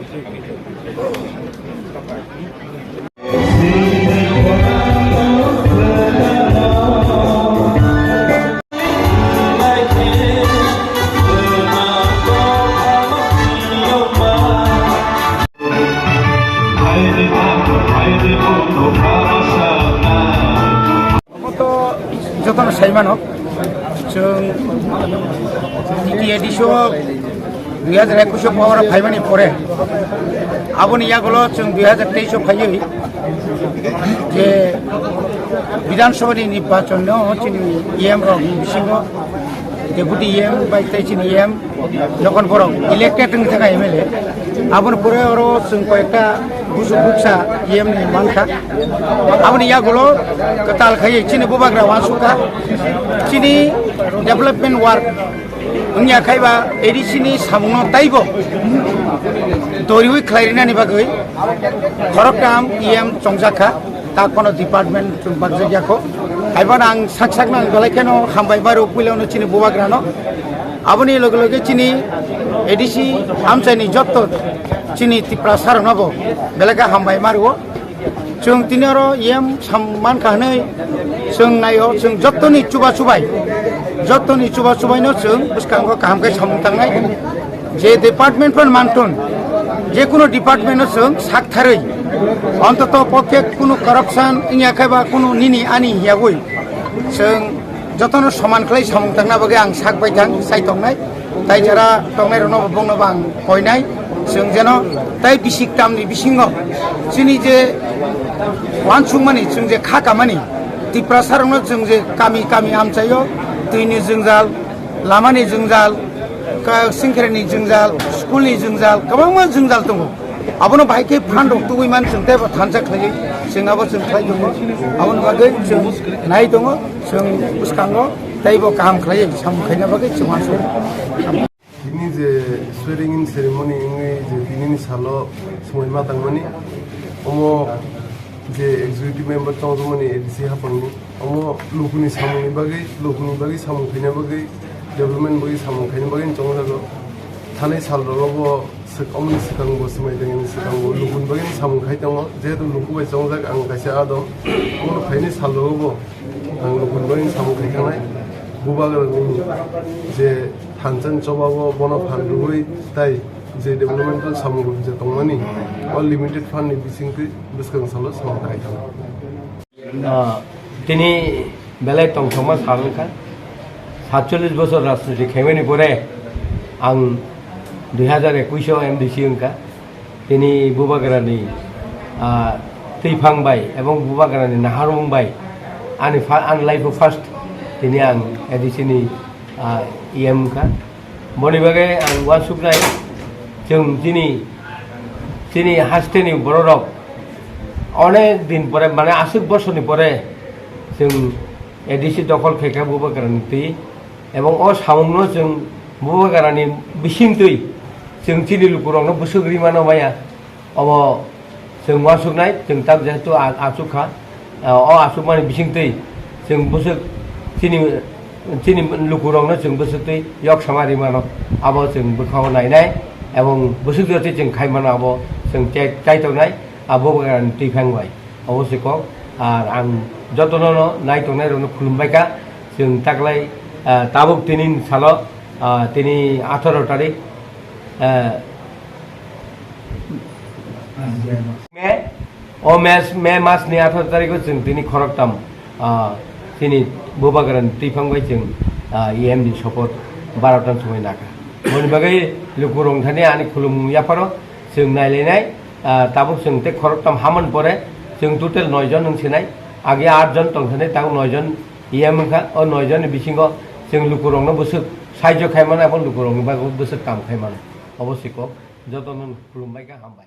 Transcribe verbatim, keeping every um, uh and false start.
Obo to jotono sai mano, chwng T T A D C o dui hajar ekush o power o phaimani pore, aboni yagulo chwng dui hajar teis o phaiwi je Bidhan Sabha ni nirbachon no chini E M rok ni bisingo Deputy E M bai tei chini E M Jokhon borok elected wng thangkha M L A, aboni pore oro chwng koyekta busu buksa E M ni mankha. Aboni yagulo kwtal khaiwi chini bubagra uansukha, chini development work wngya khaiba A D C ni samungno taibo doriwi khlai rinani bagwi khoroktham E M chongjakha. Ta kono department chwng bakjak ya kho. Haiphano ang sak sakno ang belai kheno hambai maro puilano chini bubagrano. Aboni loge loge chini A D C amchaini jotto chini Tiprasa rokno bo belai khe hambai maro. Chwng tini oro E M sam mankha hwnwi chwng naio, chwng jottoni chuba chubai, jottoni chuba chubaino chwng bwskango kaham khe samung tangnai. Je department phan mantun, je kuno department no chwng sak tharwi, ontoto pokhe kuno corruption wngya khe ba kuno nini ani hiyagwi chwng jotono soman khlai samung tangna bagwi ang sak bai thang sai tongnai. Tai jara tongnai rokno bo bongno bo ang koinai, chwng jeno tai bisik tamni bisingo chini je uansukmani chwng je kha kamani Tiprasa rokno chwng je kami kami amchaio, twini jwngjal, lamani jwngjal, ka-, singkhreni jwngjal, school ni jwngjal, kwbangma jwngjal tongo. Abono bahai khe phan rok tubui man chwng teibo thansa khlaiwi chwng abo chwng khlai tongo. Aboni bagwi chwng nai tongo, chwng bwskango teibo kaham khlaiwi samung khaina bagwi chwng uansukha. Tini je swearing in ceremony wngwi je tinini salo swmai ma tangmani, omo je executive member tongjakmani A D C haphangni, omo lukuni samungni bagwi, lukuni bagwi samung khaina bagwi, development bagwi samung khaina bagwi chongjago. Thanai salrogo bo swk-, omoni swkang bo swmai tangni swkang bo lukuni bagwi samung khai tongo, jehetu luku bai chongjak ang kaisa adom, omo phaini salrogo bo ang lukuni bagwi samung khai thangnai. Bubagrani je thansa ni choba bo bono phan rwui tai je developmental samung rok je tongmani, o limited fund ni bisingtwi bwskang salo samung khai thangnai. Ah, tini belai tongthokma sal wngkha. Satchollish bosor rajniti khaimani pore ang dui hajar ekush o M D C wngkha. Tini bubagrani, ah, twiphang bai ebong bubagrani naharmung bai ani fa-, ani life o first tini ang A D C ni, ah, E M wngkha. Boni bagwi ang uansuknai, chwng chini, chini hasteni bororok onek din pore, mane aswk bosorni pore chwng A D C dokhol khaikha bubagrani twi, ebong o samungno chwng bubagrani bisingtwi chwng chini lukurokno bwswk rimano maya. Obo chwng uansuknai, chwng tak jehetu a-, achuk kha, o achukmani bisingtwi chwng bwswk chini, chini lukurokno chwng bwswktwi yok sama rimano, abo chwng bwkhao nainai, ebong bwswk jotwi chwng khaimano abo chwng chai-, chaitongnai, abo bubagrani twiphang bai. Obo se kok, ar ang jotono no nai tongnai rokno khulumbai kha, chwng taklai, ah, tabuk tini salo, ah, tini atharo tarik, ah, May, o May, May mas ni atharo tarikh o chwng tini khoroktham, ah, chini bubagrani twiphang bai chwng, ah, E M ni support barotan somoi nakha. Boni bagwi lukurok thani ani khulumung yapharo chwng nailainai, ah, tabuk chwng tei khoroktham hamani pore chwng total noi jon wng sinai. Age aat jon tong thani, tabuk noi jon E M wngkha. O noi jonni bisingo chwng lukurokno bwswk sahajyo khai mano, abo lukurokni bagwi bwswk kam khai mano. Obo se kok. Jotono khulumbai kha, hambai.